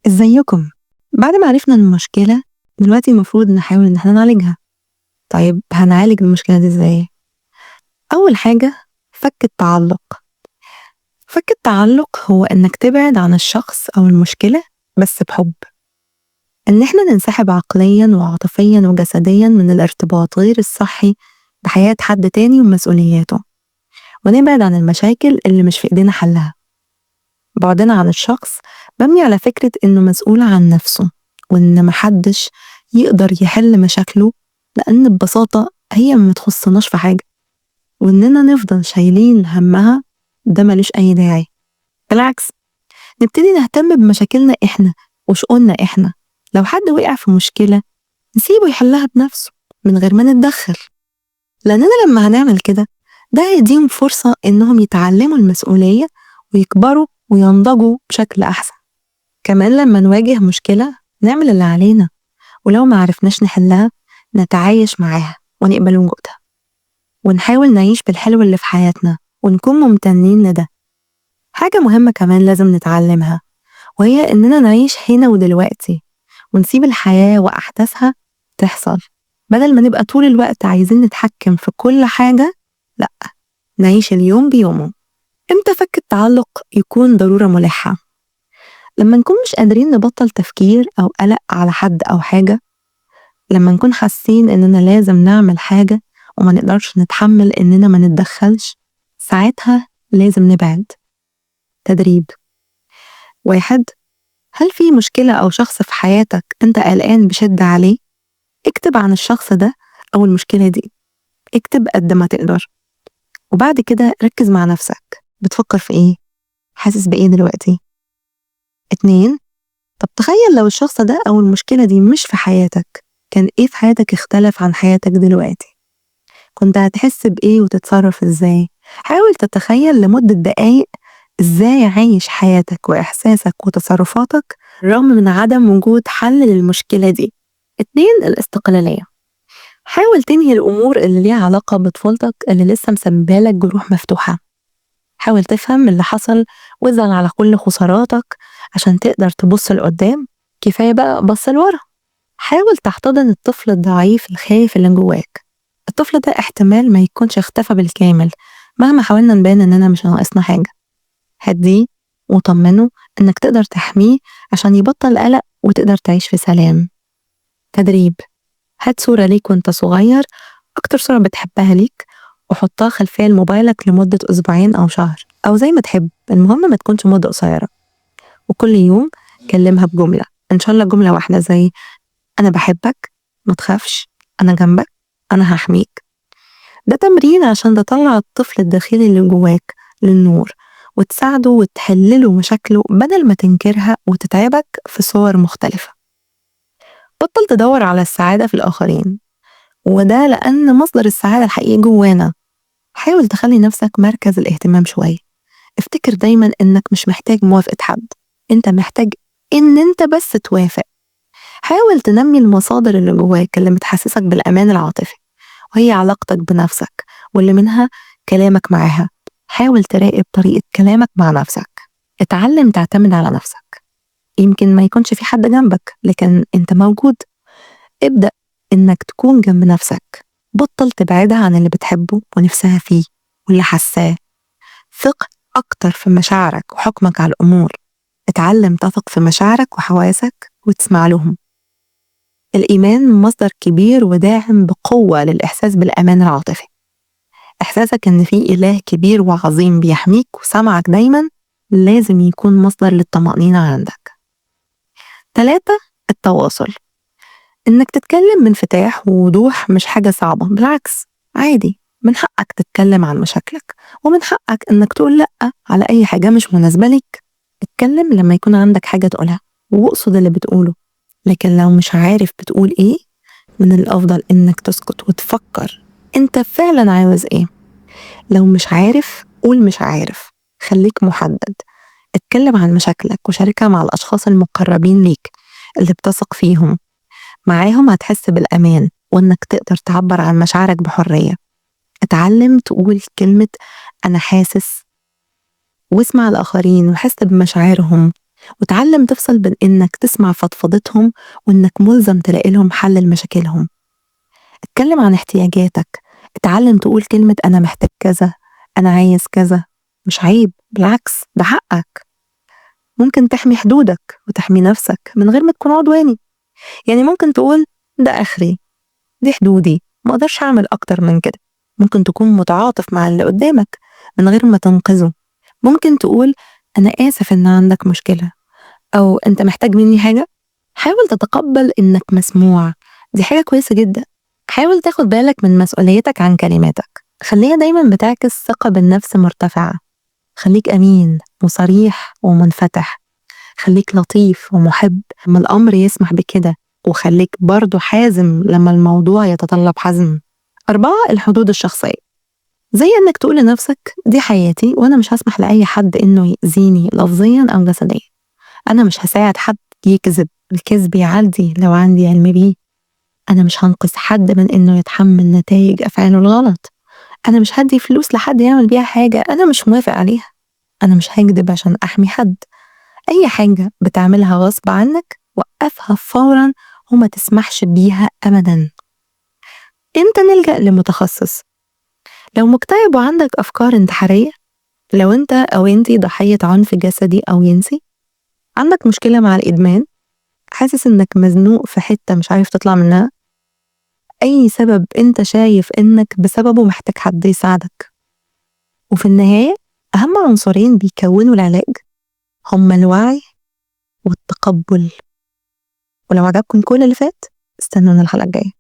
ازيكم؟ بعد ما عرفنا المشكلة دلوقتي المفروض نحاول ان احنا نعالجها. طيب هنعالج المشكلة دي ازاي؟ أول حاجة فك التعلق. فك التعلق هو انك تبعد عن الشخص أو المشكلة بس بحب، ان احنا ننسحب عقليا وعاطفيا وجسديا من الارتباط غير الصحي بحياة حد تاني ومسؤولياته، ونبعد عن المشاكل اللي مش في ايدينا حلها. بعدنا عن الشخص مبني على فكرة إنه مسؤول عن نفسه، وإن محدش يقدر يحل مشاكله لأن ببساطة هي ما تخصناش في حاجة، وإننا نفضل شايلين همها ده ملوش أي داعي. بالعكس نبتدي نهتم بمشاكلنا إحنا وشؤوننا إحنا. لو حد وقع في مشكلة نسيبه يحلها بنفسه من غير ما نتدخل، لأننا لما هنعمل كده ده هيديهم فرصة إنهم يتعلموا المسؤولية ويكبروا وينضجوا بشكل أحسن. كمان لما نواجه مشكلة نعمل اللي علينا، ولو ما عرفناش نحلها نتعايش معاها ونقبل وجودها، ونحاول نعيش بالحلو اللي في حياتنا ونكون ممتنين لده. حاجة مهمة كمان لازم نتعلمها، وهي إننا نعيش هنا ودلوقتي ونسيب الحياة وأحداثها تحصل، بدل ما نبقى طول الوقت عايزين نتحكم في كل حاجة. لأ، نعيش اليوم بيومه. إمتى فك التعلق يكون ضرورة ملحة؟ لما نكون مش قادرين نبطل تفكير أو قلق على حد أو حاجة، لما نكون حاسين إننا لازم نعمل حاجة وما نقدرش نتحمل إننا ما نتدخلش، ساعتها لازم نبعد. تدريب 1، هل في مشكلة أو شخص في حياتك أنت قلقان بشدة عليه؟ اكتب عن الشخص ده أو المشكلة دي، اكتب قد ما تقدر، وبعد كده ركز مع نفسك، بتفكر في إيه؟ حاسس بإيه دلوقتي؟ 2، طب تخيل لو الشخص ده أو المشكلة دي مش في حياتك، كان إيه في حياتك اختلف عن حياتك دلوقتي؟ كنت هتحس بإيه وتتصرف إزاي؟ حاول تتخيل لمدة دقايق إزاي عايش حياتك وإحساسك وتصرفاتك رغم من عدم وجود حل للمشكلة دي. 2، الاستقلالية. حاول تنهي الأمور اللي ليها علاقة بطفولتك اللي لسه مسببالك جروح مفتوحة. حاول تفهم اللي حصل وازعل على كل خساراتك عشان تقدر تبص لقدام. كفاية بقى بص لورا. حاول تحتضن الطفل الضعيف الخايف اللي جواك. الطفل ده احتمال ما يكونش اختفى بالكامل مهما حاولنا نبان اننا مش ناقصنا حاجة. هديه وطمنه انك تقدر تحميه عشان يبطل قلق وتقدر تعيش في سلام. تدريب: هات صورة ليك وانت صغير، اكتر صورة بتحبها ليك، وحطها خلفية لموبايلك لمدة أسبوعين أو شهر أو زي ما تحب، المهم ما تكونش مدة قصيرة. وكل يوم كلمها بجملة، إن شاء الله جملة واحدة، زي أنا بحبك، ما تخافش، أنا جنبك، أنا هحميك. ده تمرين عشان تطلع الطفل الداخلي اللي جواك للنور وتساعده وتحلله مشاكله بدل ما تنكرها وتتعبك في صور مختلفة. بطل تدور على السعادة في الآخرين، وده لأن مصدر السعادة الحقيقي جوانا. حاول تخلي نفسك مركز الاهتمام شوية. افتكر دايما إنك مش محتاج موافقة حد، انت محتاج إن انت بس توافق. حاول تنمي المصادر اللي جواك اللي بتحسسك بالأمان العاطفي، وهي علاقتك بنفسك واللي منها كلامك معاها. حاول تراقب طريقة كلامك مع نفسك. اتعلم تعتمد على نفسك. يمكن ما يكونش في حد جنبك لكن انت موجود. ابدأ انك تكون جنب نفسك. بطل تبعدها عن اللي بتحبه ونفسها فيه واللي حساه. ثق أكتر في مشاعرك وحكمك على الأمور. اتعلم تثق في مشاعرك وحواسك وتسمع لهم. الإيمان مصدر كبير وداعم بقوة للإحساس بالأمان العاطفي. إحساسك إن في إله كبير وعظيم بيحميك وسمعك دايما لازم يكون مصدر للطمأنينة عندك. 3، التواصل. إنك تتكلم بانفتاح ووضوح مش حاجة صعبة، بالعكس عادي، من حقك تتكلم عن مشاكلك ومن حقك إنك تقول لأ على أي حاجة مش مناسبة ليك. اتكلم لما يكون عندك حاجة تقولها واقصد اللي بتقوله، لكن لو مش عارف بتقول إيه من الأفضل إنك تسكت وتفكر أنت فعلا عاوز إيه. لو مش عارف قول مش عارف، خليك محدد، اتكلم عن مشاكلك وشاركها مع الأشخاص المقربين ليك اللي بتثق فيهم، معاهم هتحس بالأمان وإنك تقدر تعبر عن مشاعرك بحرية. اتعلم تقول كلمة أنا حاسس، واسمع الآخرين وحس بمشاعرهم، وتعلم تفصل بين إنك تسمع فضفضتهم وإنك ملزم تلاقي لهم حل لمشاكلهم. اتكلم عن احتياجاتك، اتعلم تقول كلمة أنا محتاج كذا، أنا عايز كذا، مش عيب، بالعكس ده حقك. ممكن تحمي حدودك وتحمي نفسك من غير ما تكون عدواني، يعني ممكن تقول ده آخري، دي حدودي، ما أقدرش أعمل أكتر من كده. ممكن تكون متعاطف مع اللي قدامك من غير ما تنقذه. ممكن تقول أنا آسف إن عندك مشكلة، أو أنت محتاج مني حاجة. حاول تتقبل إنك مسموع، دي حاجة كويسة جدا. حاول تاخد بالك من مسؤوليتك عن كلماتك، خليها دايما بتعكس ثقة بالنفس مرتفعة. خليك أمين وصريح ومنفتح، خليك لطيف ومحب لما الأمر يسمح بكده، وخليك برضو حازم لما الموضوع يتطلب حزم. 4، الحدود الشخصية، زي إنك تقول لنفسك دي حياتي وأنا مش هسمح لأي حد إنه يأذيني لفظيا أو جسديا، أنا مش هساعد حد يكذب، الكذب يعدي لو عندي علم بيه، أنا مش هنقذ حد من إنه يتحمل نتائج أفعاله الغلط، أنا مش هدي فلوس لحد يعمل بيها حاجة أنا مش موافق عليها، أنا مش هكذب عشان أحمي حد. أي حاجة بتعملها غصب عنك وقفها فورا وما تسمحش بيها أبدا. إمتى نلجأ لمتخصص؟ لو مكتئب وعندك أفكار انتحارية، لو أنت أو أنتي ضحية عنف جسدي أو جنسي، عندك مشكلة مع الإدمان، حاسس إنك مزنوق في حتة مش عارف تطلع منها، أي سبب أنت شايف إنك بسببه محتاج حد يساعدك. وفي النهاية أهم عنصرين بيكونوا العلاج هما الوعي والتقبل. ولو عجبكم كل اللي فات استنونا الحلقة الجاية.